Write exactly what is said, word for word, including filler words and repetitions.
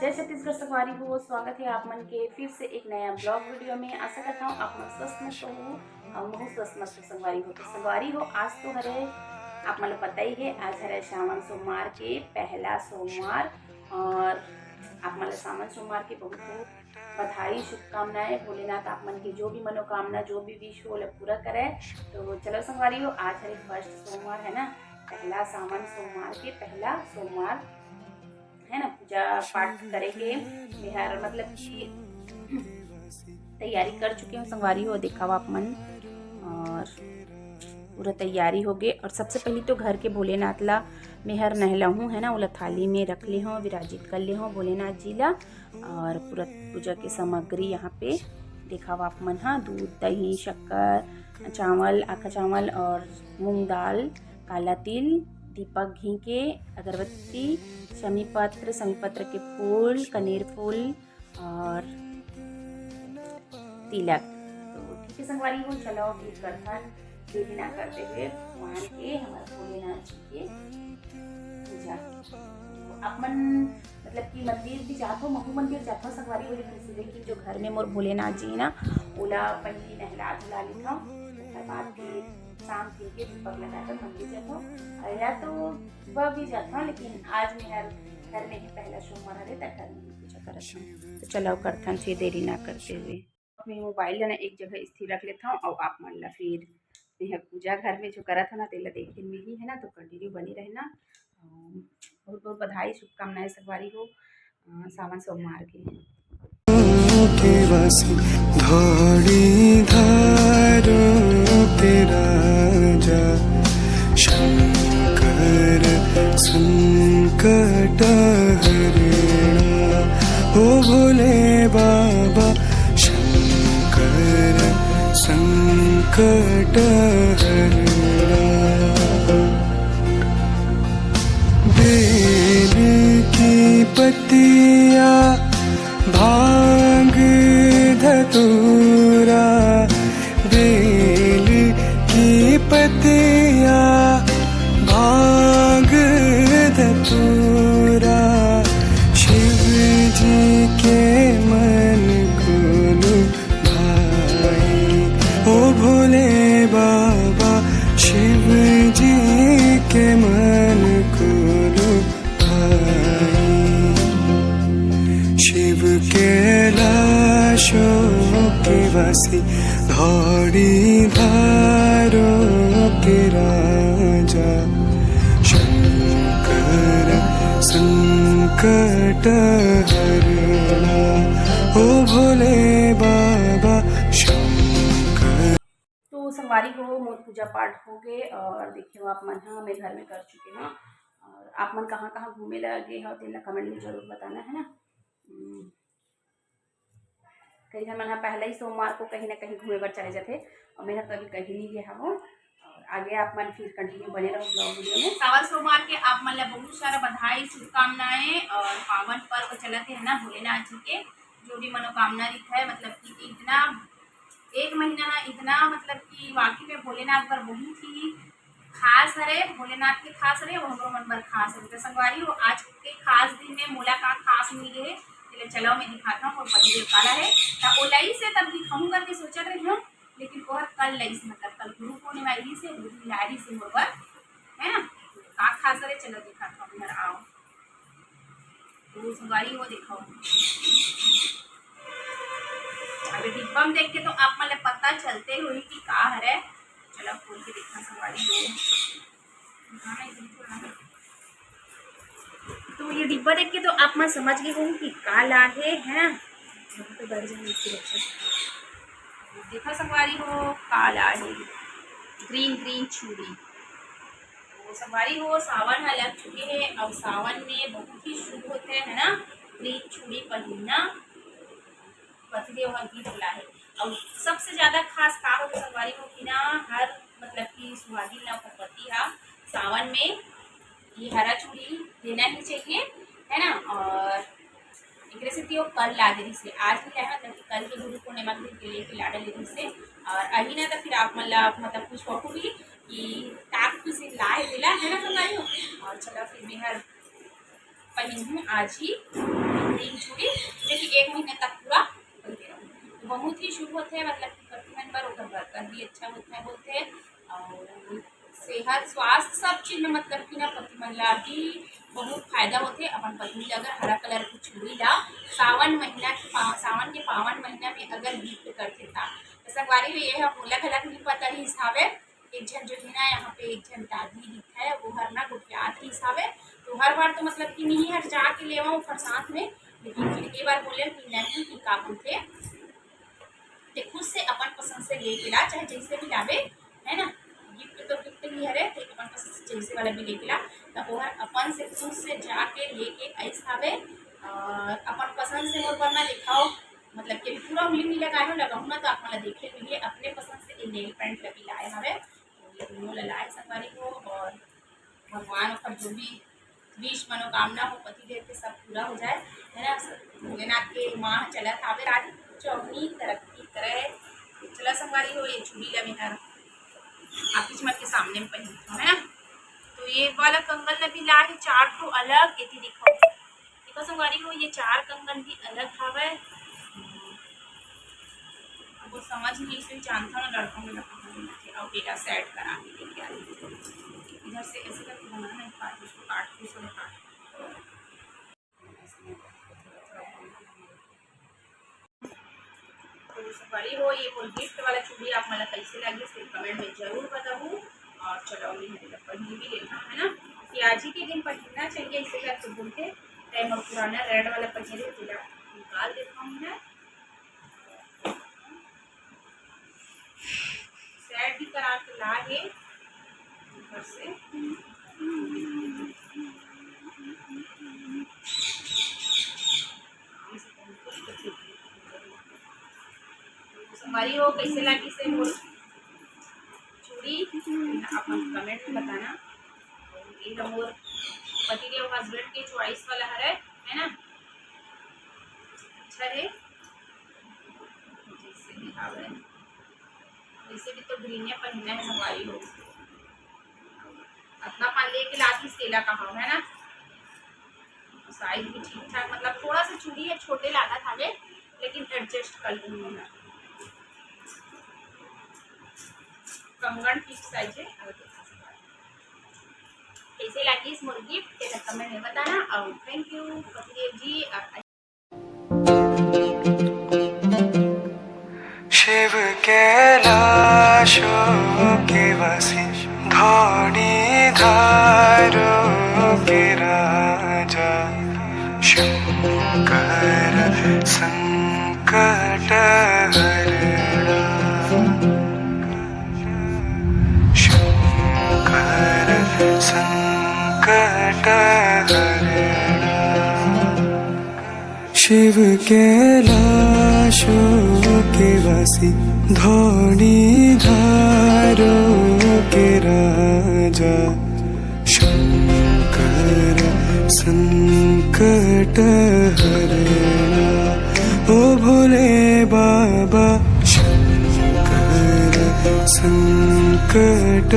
जय छत्तीसगढ़ संगवारी हो, स्वागत हे आप मन के फिर से एक नया vlog video में। आशा करत हंव आप मन स्वस्थ मस्त होहू अउ महू स्वस्थ मस्त संगवारी हो। तो संगवारी हो, आज तो हरे आप मन ल पता ही हे, आज हरे सावन सोमवार के पहला सोमवार अउ आप मन ल सावन सोमवार के बहुत बहुत बधाई, शुभकामनाएं। भोलेनाथ आप मन के जो भी मनोकामना, जो भी wish हो, ओला पूरा करे। तो चलो संगवारी हो, आज हरे first सोमवार हे ना, पहला सावन सोमवार के पहला सोमवार हे ना, पूजा पाठ करे के मेहर मतलब कि तैयारी कर चुके हंव संगवारी हो, देखव आप मन। अउ पूरा तैयारी हो गे अउ सबसे पहली तो घर के भोलेनाथ ला मेहर नहलाहूं हे ना, ओला थाली में रख ले हंव, विराजित कर ले हंव भोलेनाथ जी ला। अउ पूरा पूजा के सामग्री यहाँ पे देखव आप मन हा, दूध, दही, शक्कर, चावल, आखा चावल अउ मूंग दाल, काला तिल, दीपक घी के, अगरबत्ती, शमी पत्र, शमी पत्र के फूल, कनेर फूल अउ तिलक। तो ठीक हे संगवारी हो, चलो फिर करथन देरी ना करते हुए भगवान के, हमर भोलेनाथ जी के पूजा। तो आप मन मतलब कि मंदिर भी जात हो, महू मंदिर जात हो संगवारी हो, लेकिन सुबह की जो घर में मोर भोलेनाथ जी ना, ओला पहली नहला धुला लेथव, ओकर बाद फिर शाम के दीपक लगा कर मंदिर जात हो। अउ या तो सुबह भी जात हो, लेकिन आज मेहर घर में ही पहला सोमवार हरे, त घर में ही पूजा करत हंव। तो चलो करथन फिर देरी ना करते हुए। अपने mobile ला ना एक जगह स्थिर रख लेथव अउ आप मन ला फिर मेहर पूजा घर में जो करत हंव ना, तेला देखे मिलही, हे ना, तो continue बने रहना। अउ बहुत बहुत बधाई, शुभकामनाएं संगवारी हो, अ, सावन सोमवार के। के वासी धौड़ी धारों के राजा शंकर संकट हरणा। ओ भोले बाबा शंकर संकट हरणा। बेल की पत्तियां भांग धतूरा, बेल की पत्तियां भांग धतूरा, शिव जी के मन को लुभाई। ओ भोले बाबा शिव जी के मन को लुभाई। शिव कैलाशों के वासी धौड़ी धारों के राजा शंकर संकट हरणा। ओ भोले बाबा शंकर। तो संगवारी हो, मोर पूजा पाठ हो गे अउ देखियो आप मन हा, मैं घर में कर चुके हंव। अउ आप मन कहाँ कहाँ घूमे ला गे हव, तेला comment में जरूर बताना, हे ना। हम्म, कई झन मन हा पहला ही सोमवार को कहीं ना कहीं घूमे बर चले जाथे अउ मैं हा तो अभी कहीं नहीं गे हवं। अउ आगे आप मन फिर continue बने रहो vlog video में। सावन सोमवार के आप मन ला बहुत सारा बधाई, शुभकामनाएं अउ पावन पर्व चलत हे ना भोलेनाथ जी के, जो भी मनोकामना रहिथे, मतलब कि इतना एक महीना ना इतना मतलब कि वाकई में भोलेनाथ बर बहुत ही खास हरे, भोलेनाथ के खास हरे, वो हमरो मन बर खास हरे। तो संगवारी हो, आज के खास दिन में मोला का खास मिल गे हे, चलो, चलो मैं दिखाता हूँ, और पति देव काला है, तो ओलाई से तब दिखाऊं करके सोचत रही हूँ, लेकिन ओहर कल लइस, मतलब कल गुरु पूर्णिमा रही से, बुधवारी से मोर बर, है ना, का खास हरे, चलो दिखाता हूँ, इधर आओ। तो संगवारी हो देखो, अभी डिब्बा में देख के तो आप मन ला पता चलते हुई कि का हरे। चलो खोल के देखा संगवारी हो। हाँ, ये बिल्कुल हाँ। तो ये डिब्बा देख के तो आप मन समझ गए होंगे कि का ला हे, है ना? अभी तो डर जाने की रक्षा। देखा संगवारी हो, का ला हे, green green चूड़ी। तो संगवारी हो, सावन ह लग चुके हे, अउ सावन में बहुत ही शुभ होथे, है ना, green चूड़ी पहिनना, पतिदेव ह गीत ला हे। अउ सबसे ज्यादा खास का होथे संगवारी हो कि ना, हर मतलब कि सुहागिन ला ओकर पति ह सावन में ये हरा चूड़ी देना ही चाहिए, है ना। अउ एकरे सेती वो कल ला दे रहिस हे, आज नहीं लाए, मतलब कल के गुरु पूर्णिमा के दिन के लेके ला डले रहिस हे। अउ अही ना तो फिर आप मन ला मतलब कुछ कहूँ भी कि का खुशी ला हे तेला, है ना संगवारी हो। अउ चलो फिर मेहर पहिनहूँ आज ही तीन चूड़ी, जो कि एक महीना तक पूरा पहिरे रहूँ। तो बहुत ही शुभ होथे, मतलब कि पति मन बर ओकर बरकत भी अच्छा होथे बोलथे, और सेहत, स्वास्थ्य, सब चीज में मतलब कि ना पति मन ला भी बहुत फायदा होथे। अपन पत्नी ला अगर हरा कलर की चूड़ी ला सावन महीना के पा-, सावन के पावन महीना में अगर गिफ्ट करथे ता, तो संगवारी हो, ये ह मोला घलक नहीं पता रहिस हावे। एक झन जो है ना, यहाँ पे एक झन दादी दिखथे, वो हर ना गोठियात रहिस हावे, तो हर बार तो मतलब कि नहीं हर जाके लेवा ओकर साथ में, लेकिन फिर ए बार बोले कि नहीं, कि का बोलथे, ते खुद से अपन पसंद से लेके ला, चाहे जैसे भी लावे, है ना। गिफ्ट तो गिफ्ट ही हरे, ते अपन पसंद से जैसे वाला भी लेके ला, तो ओहर अपन से खुद से जाके लेके आइस हावे। और अपन पसंद से मोर बर ना दिखाओ, मतलब कि अभी पूरा उंगली नहीं लगाए हो, लगाऊँ ना तो आप मन ला देखे मिलिए, अपने पसंद से ये नेल पेंट ला भी लाए हवे। तो ये दोनों ला लाए संगवारी हो, और भगवान ओकर जो भी विश मनोकामना हो पति देव के सब पूरा हो जाए, है ना। भोलेनाथ के माह चलत हावे, राज चौगनी तरक्की करे। चला संगवारी हो, ये चूड़ी ला मैं हर आप मन के सामने में पहिनथों, है ना। तो ये वाला कंगन ला भी ला है चार ठो अलग, एती दिखाओ। देखो संगवारी हो, ये चार कंगन भी अलग हावय। अब वो समझ नहीं, इसलिए जानता ना लड़का मेरा कहाँ लेना थे। अब बेटा सेट करा के लेके आ रही हूँ। इधर से ऐसे करके बनाना है, काट, उसको काट, उसको काट। तो संगवारी हो, ये मोर गिफ्ट वाला चूड़ी आप मन ला कैसे लगी, सिर्फ कमेंट में जरूर बताबू। और चलो, अभी हमें तो पहिन भी लेना है ना, कि आज ही के दिन पहिनना चाहिए, इसे करके बोलते। तय मोर पुराना रेड वाला पहिरे, तेला निकाल देता हूँ मैं। सेट भी करा के ला हे ऊपर से। संगवारी हो, कैसे लागिस हे मोर चूड़ी, आप मन कमेंट में बताना। ये तो मोर पतिदेव हस्बैंड के चॉइस वाला हरे, है ना। अच्छा है, जैसे भी आवे, जैसे भी तो ग्रीन पहनना है संगवारी हो। अपना पान लेके लाती सेला कहा, है ना। साइज भी ठीक ठाक, मतलब थोड़ा सा चूड़ी है, छोटे लागत हावे, लेकिन एडजस्ट कर लूंगी मैं। कंगन ठीक साइज है। कैसे लागिस मोर गिफ्ट, तेला कमेंट में बताना। और थैंक यू पतिदेव जी। और शिव कैलाशों के वासी, धौड़ी धारों के राजा, शंकर संकट हरणा, शंकर संकट हरणा। शिव कैलाशों के वासी, धौड़ी धारों के राजा, शंकर संकट हरणा। ओ भोले बाबा, शंकर संकट